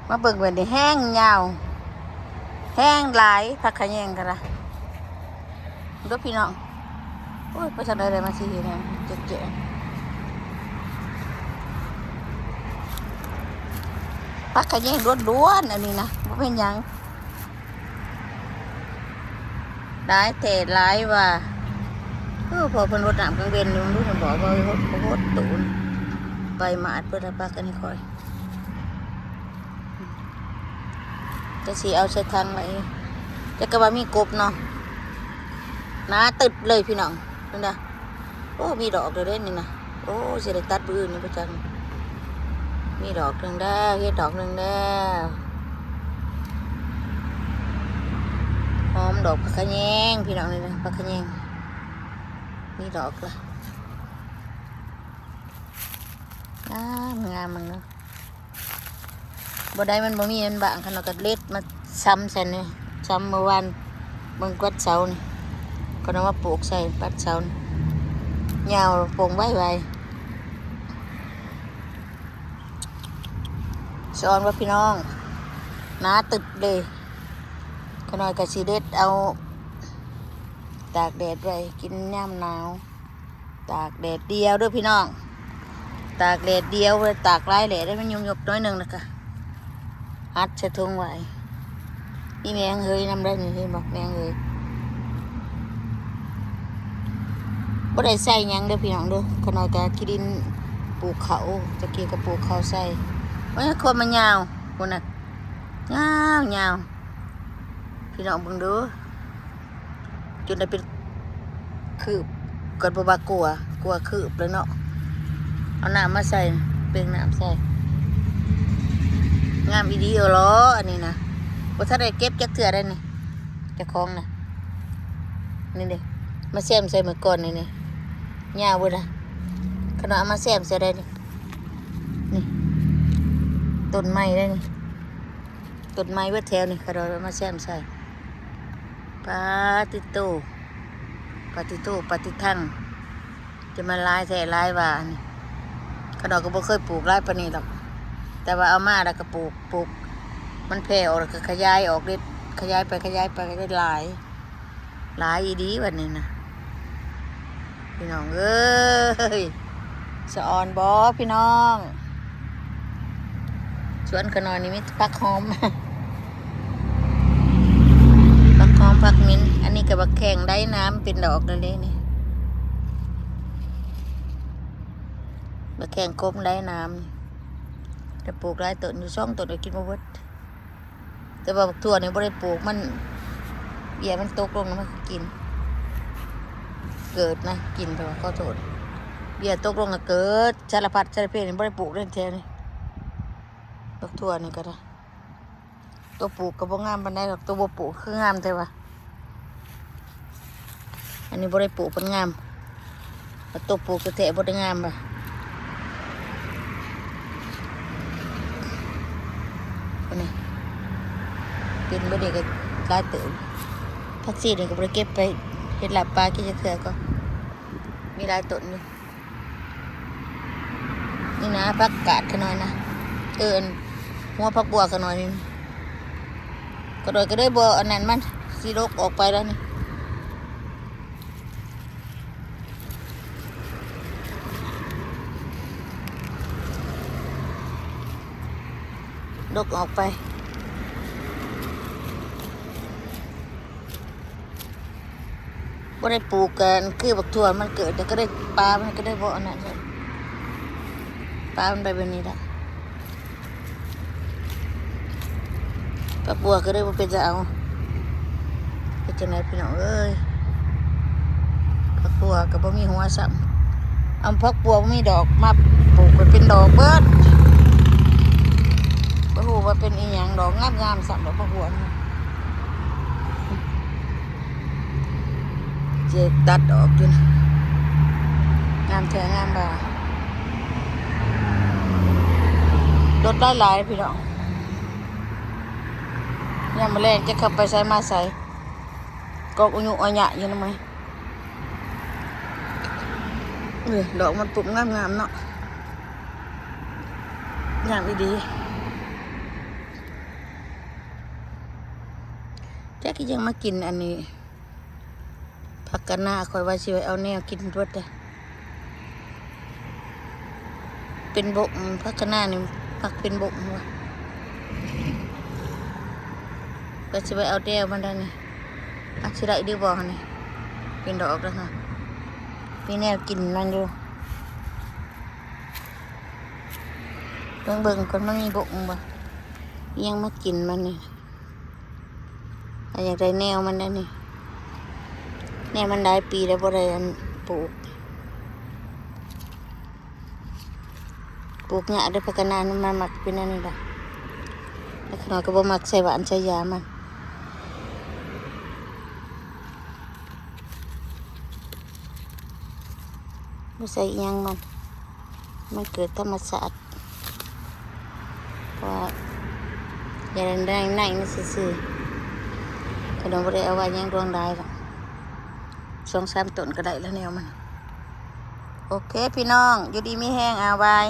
ມາເບິ່ງແບບນີ້ແຮງຍາວ ແຮງຫຼາຍ ຜັກຂະແຍງກະລະ ເດີພີ່ນ້ອງ. ໂອ້ຍ ໄປທາງໃດໄດ້ມາຊິເຫັນແຮງແຈະ ຜັກຂະແຍງລ້ວນໆ ອັນນີ້ນະ ບໍ່ແມ່ນຫຍັງ. ຫຼາຍແທ້ຫຼາຍວ່າ ເອີ ພໍເພິ່ນຫົດນ້ຳກາງເວັນຢູ່ ມັນຮູ້ນະ ບອກວ່າຫົດ ບໍ່ຫົດໂຕນ ໃບໝາດເພິ່ນລະ ພັກອັນນີ້ຂ້ອຍ ຈະຊິເອົາໃສ່ຖັງໄວ້ ຈັກກະວ່າມີກົບເນາະ ໜາຕຶດເລີຍພີ່ນ້ອງ ເຫັນດາ. ໂອ້ ມີດອກແລ້ວເດ້ນີ້ນະ ໂອ້ ຊິໄດ້ຕັດມື້ອື່ນນີ້ບໍ່ຈັກ. ມີດອກໜຶ່ງແລ້ວ ເຫັນດອກໜຶ່ງແລ້ວ ຫອມດອກຜັກຂະແຍງພີ່ນ້ອງ ນີ້ນະ ຜັກຂະແຍງ ມີດອກລະ ງາມ ງາມມັນເນາະ. ບໍ່ໄດ້ ມັນບໍ່ມີ ມັນບາງ ຄັນເອົາກະເລັດມາຊຳໃສ່ນີ້ ຊຳມື້ວານ ເບິ່ງວັນເສົານີ້ ເຂົາເອົາມາປູກໃສ່ວັນເສົານີ້ ຍາວໂປ່ງໄວໆ. ສະອອນວ່າພີ່ນ້ອງ ໜາຕຶດເລີຍ ຂະນ້ອຍກະຊິເດັດເອົາ ຕາກແດດໄວ້ກິນຍາມໜາວ. ຕາກແດດດຽວເດີພີ່ນ້ອງ ຕາກແດດດຽວ ຕາກຫຼາຍແດດໄດ້ ມັນຍຸບໆ ໜ້ອຍໜຶ່ງ ແລ້ວກະອັດໃສ່ຖົງໄວ້. ມີແມງເຮີຍນຳໄດ້ນີ້ ເຫັນບໍ່ ແມງເຮີຍ. ບໍ່ໄດ້ໃສ່ຫຍັງເດີພີ່ນ້ອງເດີ ຂະນ້ອຍກະຂີ້ດິນປູກເຂົ້າ ຕະກີ້ກະປູກເຂົ້າໃສ່. ໂອ້ຍ ຄວາມມັນຍາວພຸ້ນນະ ຍາວໆ ພີ່ນ້ອງເບິ່ງເດີ. ຈົນໄດ້ເປັນຄືບ ກໍບໍ່ວ່າກົວ ກົວຄືບແລ້ວເນາະ. ເອົານ້ຳມາໃສ່ ເປັ່ງນ້ຳໃສ່ ງາມອີ່ຫຼີເອີຫຼໍ ອັນນີ້ນະ. ບໍ່ທັນໄດ້ເກັບຈັກເທື່ອໄດ໋ນີ້ ເຈົ້າຂອງນະ ນີ້ເດ້ ມາແຊມໃສ່ມື້ກ່ອນນີ້ ນີ້ ຍາວເບິດລະ. ຂະນ້ອຍເອົາມາແຊມໃສ່ໄດ໋ນີ້ ນີ້ ຕົ້ນໄມ້ໄດ໋ນີ້ ຕົ້ນໄມ້ເບິດແຖວນີ້ ຂະນ້ອຍເອົາມາແຊມໃສ່. ປາຕິໂຕ ປາຕິໂຕ ປາຕິທັງ ຈະມາຫຼາຍແທ້ຫຼາຍວ່ານີ້. ຂະນ້ອຍກະບໍ່ເຄີຍປູກຫຼາຍປານນີ້ດອກ ແຕ່ວ່າເອົາມາແລ້ວກະປູກ ປູກ ມັນແຜ່ອອກແລ້ວກະຂະຫຍາຍອອກເດັດ ຂະຫຍາຍໄປ ຂະຫຍາຍໄປ ກະໄດ້ຫຼາຍ ຫຼາຍອີ່ຫຼີບັດນີ້ນະ ພີ່ນ້ອງເອີຍ. ສະອອນບໍ່ພີ່ນ້ອງ? ສວນຂະນ້ອຍນີ້ມີແຕ່ຜັກຫອມ ຜັກຫອມ ຜັກໝິ່ນ. ອັນນີ້ກະບັກແຂ້ງໄດນາມ ເປັນດອກແລ້ວເດ້ນີ້ ບັກແຂ້ງກົມໄດນາມ. ແຕ່ປູກຫຼາຍຕົ້ນຢູ່ ສອງຕົ້ນກະກິນບໍ່ເບິດ. ແຕ່ວ່າບັກຖົ່ວນີ້ບໍ່ໄດ້ປູກ ມັນ ເບ້ຍມັນຕົກລົງແລ້ວມັນກະກິນ ເກີດນະ ກິນ ແຕ່ວ່າ ຂໍໂທດ ເບ້ຍຕົກລົງກະເກີດ ສາລະພັດສາລະເພນີ້ ບໍ່ໄດ້ປູກເດ້ແຖວນີ້ ບັກຖົ່ວນີ້ກະໄດ້. ໂຕປູກກະບໍ່ງາມປານໃດດອກ ໂຕບໍ່ປູກຄືງາມແທ້ວ່າ. ອັນນີ້ບໍ່ໄດ້ປູກ ມັນງາມ ແຕ່ໂຕປູກແທ້ໆບໍ່ໄດ້ງາມວ່າ. ອັນນີ້ ເປັນແບບນີ້ກະຫຼາຍເຕີບ. ຜັກຊີນີ້ກະບໍ່ໄດ້ເກັບໄປເຮັດລາບປາກິນຈັກເທື່ອ ກະມີຫຼາຍຕົ້ນຢູ່. ນີ້ນະ ຜັກກາດຂະນ້ອຍນະ ເອີ້ນຫົວຜັກບົ່ວຂະນ້ອຍນີ້ ຂະນ້ອຍກະເລີຍບໍ່ອັນນັ້ນ ມັນຊິດົກອອກໄປແລ້ວນີ້ ດົກອອກໄປ. ບໍ່ໄດ້ປູກກະຄືບັກຖົ່ວ ມັນເກີດແລ້ວກະໄດ້ປາ ມັນກະໄດ້ບໍ່ອັນນັ້ນ ປາມັນໄປແບບນີ້ລະ. ຜັກບົ່ວກະໄດ້ບໍ່ເປັນຕາເອົາ ເຮັດຈັ່ງໃດພີ່ນ້ອງເອີຍ. ຜັກບົ່ວກະບໍ່ມີຫົວຊ້ຳ ເອົາຜັກບົ່ວບໍ່ມີດອກມາປູກກະເປັນດອກເບິດ. ບໍ່ຮູ້ວ່າເປັນອີ່ຫຍັງດອກ ງາມໆຊ້ຳດອກຜັກບົ່ວນີ້. ເຈຕັດອອກຢູ່ນະ ງາມແທ້ງາມວ່າ. ລົດຫຼາຍໆ ພີ່ນ້ອງ ຍາມມື້ແລງຈັກເຂົາໄປໃສມາໃສ ກອກອຸຍຸອະຍະຢູ່ນຳ. ເອີ ດອກມັນປຸບງາມໆເນາະ ງາມອີ່ຫຼີ. ຄືຍັງມາກິນອັນນີ້ ຜັກກະນາ ຂ້ອຍວ່າຊິໄວ້ເອົາແນວກິນເບິດເດ້. ເປັນບົກ ຜັກກະນານີ້ມັກເປັນບົກວ່າ ກໍຊິໄວ້ເອົາແນວມັນໄດ້ນີ້. ມັນຊິໄດ້ຫຼືບໍ່ຫັ້ນນີ້? ເປັນດອກແລ້ວນະ ມີແນວກິນມັນຢູ່. ເບິ່ງໆ ກ່ອນ ມັນມີບົກບໍ່? ອີ່ຫຍັງມາກິນມັນນີ້? ຂ້ອຍຢາກໄດ້ແນວມັນໄດ໋ນີ້. ແນວມັນຫຼາຍປີແລ້ວບໍ່ໄດ້ອັນ ປູກ. ປູກຍາກເດີ້ ຜັກກະນານີ້ ມັນມັກເປັນອັນນີ້ລະ. ແລ້ວຂ້ານ້ອຍກໍບໍ່ມັກໃສ່ຫວານໃສ່ຢາມັນ. ບໍ່ໃສ່ອີ່ຫຍັງມັນ ມັນເກີດທຳມະຊາດ ເພາະວ່າຢາກໄດ້ໃນມັນຊື່ໆ. ກໍບໍ່ໄດ້ເອົາໄວ້ຫຍັງດວງຫຼາຍດອກ ສອງສາມຕົ້ນກໍໄດ້ລະແນວມັນ. ໂອເຄພີ່ນ້ອງ ຢູ່ດີມີແຮງ ອາ ບາຍ.